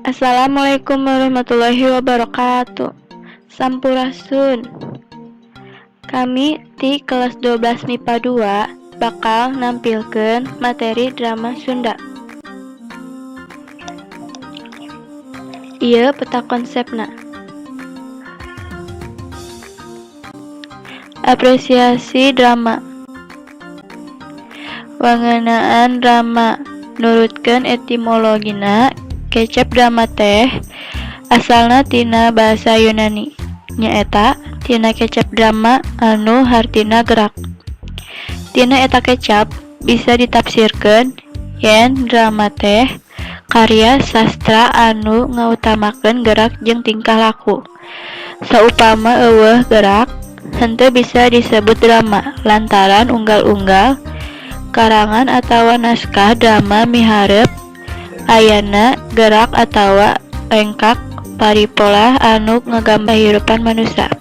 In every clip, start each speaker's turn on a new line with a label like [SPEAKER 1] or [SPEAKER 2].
[SPEAKER 1] Assalamualaikum warahmatullahi wabarakatuh. Sampurasun. Kami ti kelas 12 MIPA 2 bakal nampilkeun materi drama Sunda. Ieu peta konsepna. Apresiasi drama. Wangeunaan drama nurutkeun etimologina, kecap drama teh asalna tina basa Yunani, nyaeta tina kecap drama anu hartina gerak. Tina eta kecap bisa ditapsirkeun yen drama teh karya sastra anu ngautamakeun gerak jeung tingkah laku. Saupama euweuh gerak, henteu bisa disebut drama lantaran unggal-unggal karangan atawa naskah drama miharep ayana gerak atawa lengkak paripolah anu ngagambarkeun kahirupan manusa.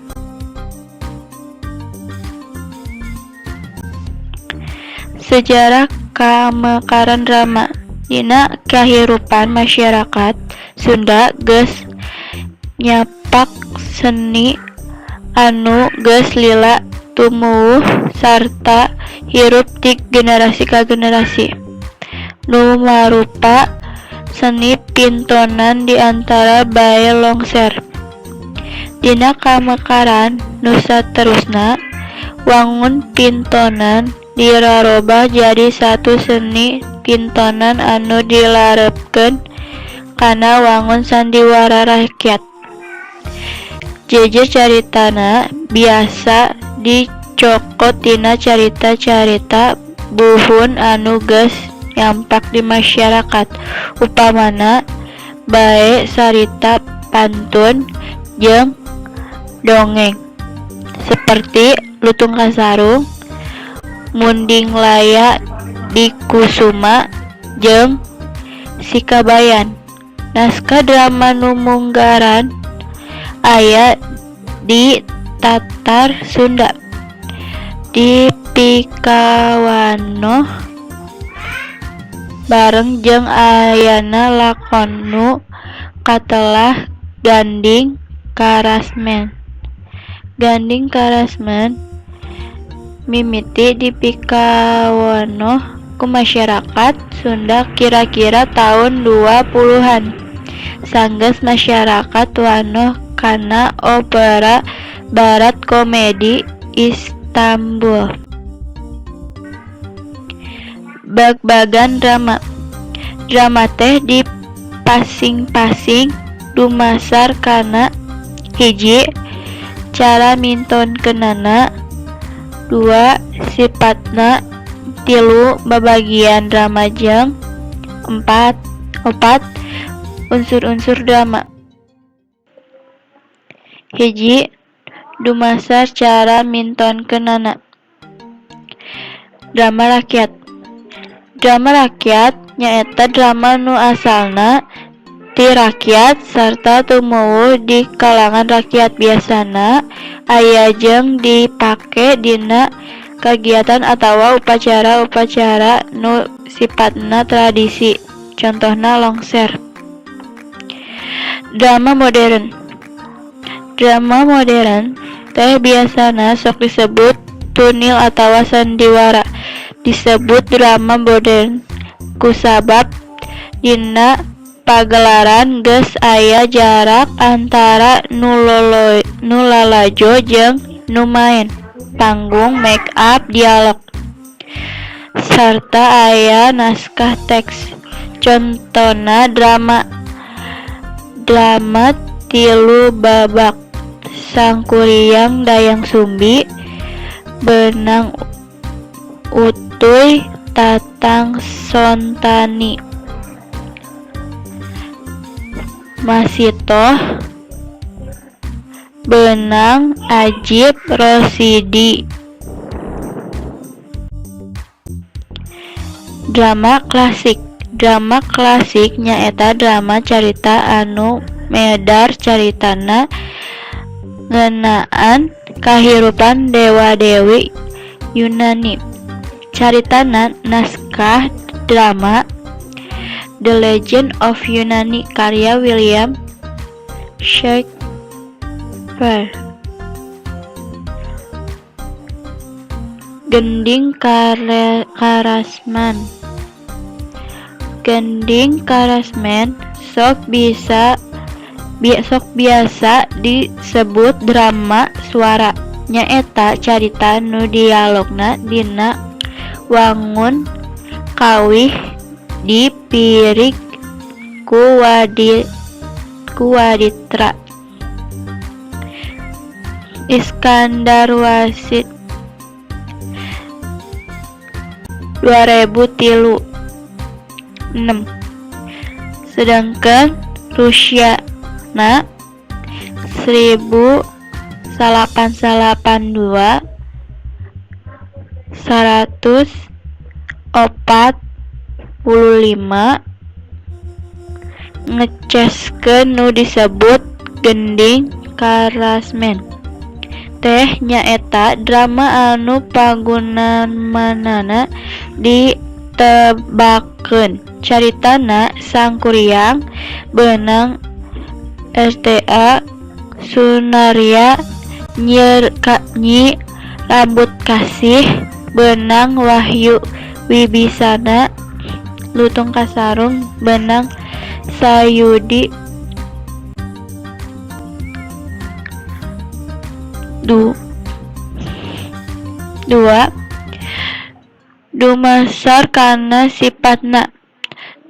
[SPEAKER 1] Sejarah kamekaran drama dina kahirupan masyarakat Sunda geus nyapak seni anu geus lila tumuwuh sarta hirup ti generasi ka generasi, nu marupa seni pintonan di antara bae longser. Dina kamekaran nu saterusna, wangun pintonan dirarobah jadi satu seni pintonan anu dilarepkeun kana wangun sandiwara rakyat. Jejer caritana biasa dicokot tina carita-carita buhun anu geus nyampak di masyarakat, upamana bae carita pantun jeung dongeng, saperti Lutung Kasarung, Munding Laya Dikusuma jeung Si Kabayan. Naskah drama nu munggaran aya di Tatar Sunda, dipikawanoh bareng jeung ayana lakon nu katelah Ganding Karasmen. Ganding Karasmen mimiti dipikawanoh ku masyarakat Sunda kira-kira taun 20-an sanggeus masyarakat wanoh kana opera barat Komedi Istanbul. Bagbagan drama. Drama teh dipasing-pasing dumasar kana: 1. Cara mintonkeunana, 2. Sipatna, 3. Babagian drama jeung 4. Unsur-unsur drama. 1. Dumasar cara mintonkeunana. Drama rakyat. Drama rakyat nyaeta drama nu asalna ti rakyat sarta tumuwuh di kalangan rakyat, biasana aya jeung dipake dina kagiatan atawa upacara-upacara nu sipatna tradisi, contohna longser. Drama modern. Drama modern teh biasana sok disebut tunil atawa sandiwara. Disebut drama modern kusabab dina pagelaran geus aya jarak antara nu lalajo jeung nu maen, panggung, make up, dialog, sarta aya naskah teks. Contona drama tilu babak Sangkuriang Dayang Sumbi, Beunang Utuy Tatang Sontani, Masitoh Beunang Ajip Rosidi. Drama klasik. Drama klasik nyaeta drama carita anu medar caritana ngeunaan kahirupan dewa-dewi Yunani. Caritana naskah drama The Legend of Yunani karya William Shakespeare. Gending Karasman. Gending Karasmen sok biasa disebut drama swara, nyaeta carita nu dialogna dina wangun kawih dipirig ku waditra. Iskandar Wasid 2003 6. Sedangkan Rusia na 1992 145 ngeceskeun nu disebut gending karasmen teh nyaeta drama anu pagunemanana ditebakeun. Caritana Sangkuriang beunang Rta Sunarya, Nyi Rambut Kasih beunang Wahyu Wibisana, Lutung Kasarung beunang Sayudi 2 dumasar kana sipatna.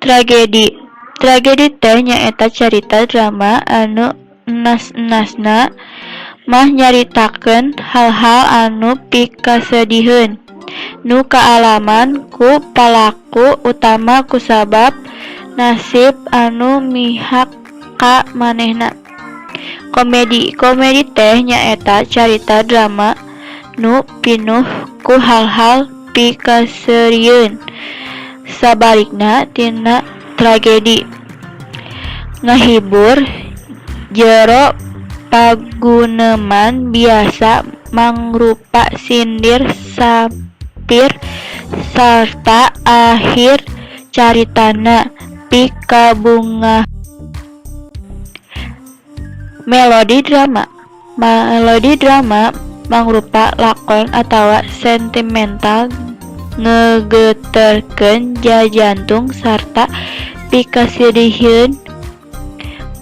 [SPEAKER 1] Tragedi. Tragedi teh nyaeta carita drama anu enas-enasna mah nyaritakeun hal-hal anu pikasediheun nu kaalaman ku palaku utama kusabab nasib anu mihak ka manehna. Komedi. Komedi teh nyaeta carita drama nu pinuh ku hal-hal pikaseurieun, sabalikna tina tragedi. Ngahibur jero paguneman biasa mangrupa sindir satir sarta akhir caritana pikabungaheun. Melodi drama. Melodi drama mangrupa lakon atawa sentimental ngegeterkeun jajantung sarta pikasediheun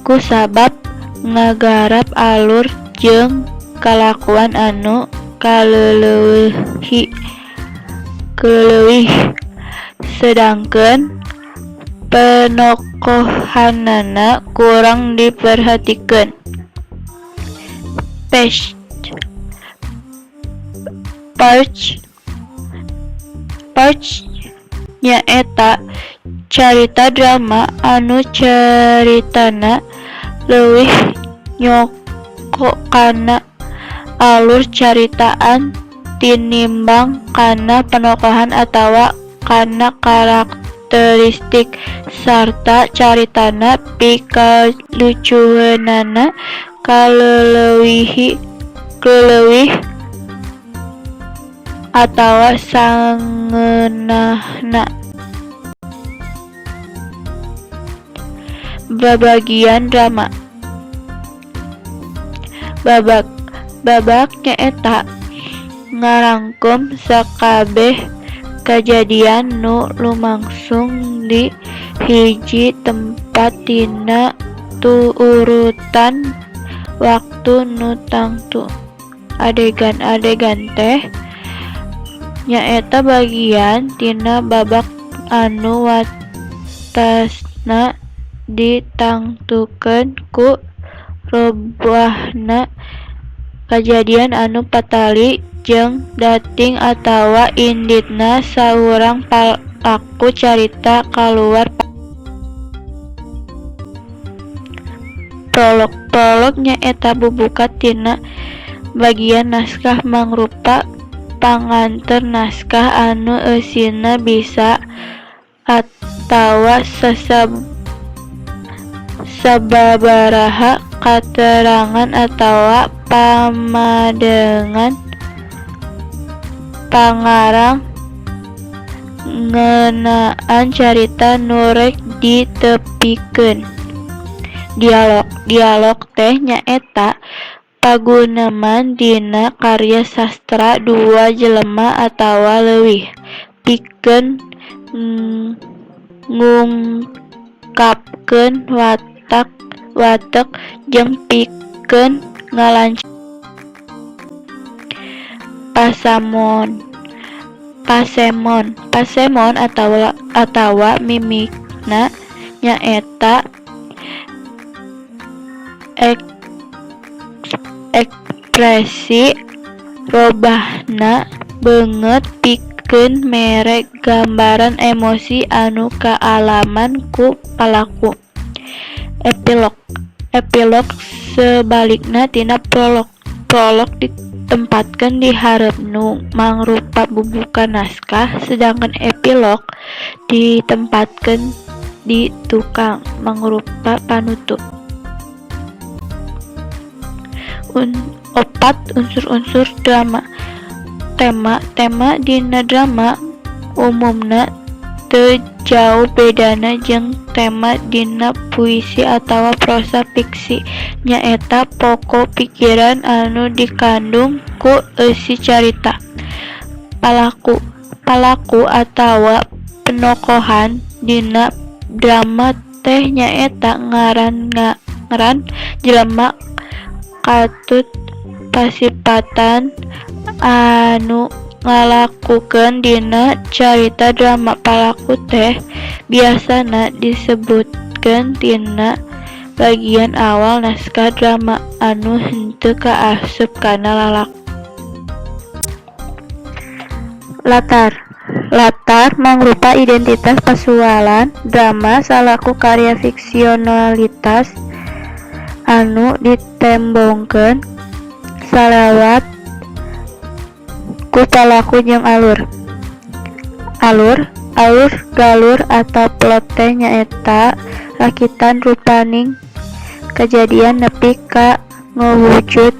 [SPEAKER 1] kusabab ngagarap alur jeung kalakuan anu kaleleuwih, sedangkeun penokohanana kurang diperhatikeun. Farce. Farce nyaeta carita drama anu caritana leuwih nyoko kana alur caritaan tinimbang kana penokohan atawa kana karakteristik sarta caritana pikalucueunana kaleleuwih atawa sangeunahna. Babagian drama. Babak. Babak nyaeta ngarangkum sakabeh kajadian nu lumangsung di hiji tempat dina urutan waktu nu tangtu. Adegan. Adegan teh nyaeta bagian tina babak anu watasna ditangtukeun ku robahna kajadian anu patali jeung dating atawa inditna saurang palaku carita kaluar. Prolog. Prolog nyaeta bubuka tina bagian naskah mangrupa panganter naskah anu eusina bisa atawa sababaraha katerangan atawa pamadegan pangarang Ngeunaan carita nu rek ditepikeun. Dialog Dialog teh nyaeta paguneman dina karya sastra dua jelema atawa leuwih, pikeun ngungkapkeun watek jeung pikeun ngalancarkeun. Pasemon Pasemon Pasemon atawa mimikna nyaeta ekspresi robahna beungeut pikeun mere gambaran emosi anu kaalaman ku palaku. Epilog Epilog sabalikna tina prolog. Prolog ditempatkeun di hareup nu mangrupa bubuka naskah, sedangkan epilog ditempatkeun di tukang, mangrupa panutup. Opat unsur-unsur drama. Tema Tema dina drama umumna teu jauh bedana jeung tema dina puisi atawa prosa fiksi, nyaeta poko pikiran anu dikandung ku eusi carita. Palaku Palaku atawa penokohan dina drama teh nyaeta ngaran jelema katut pasipatan anu ngalakukeun dina carita drama. Palaku teh biasana disebutkeun dina bagian awal naskah drama, anu henteu kaasup kana lalakon. Latar Latar mangrupa identitas pasualan drama salaku karya fiksionalitas anu ditembongkeun salewat ku palaku jeung alur. Alur Alur, galur atawa plot teh nyaeta rakitan rupaning kajadian nepi ka ngawujud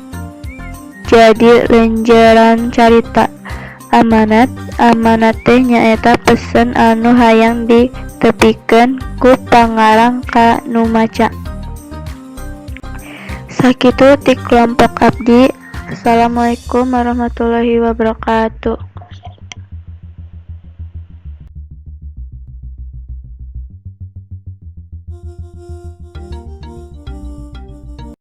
[SPEAKER 1] jadi lenjeran carita. Amanat Amanat teh nyaeta pesen anu hayang ditepikeun ku pangarang ka nu maca. Sakitu ti kelompok abdi. Assalamualaikum warahmatullahi wabarakatuh.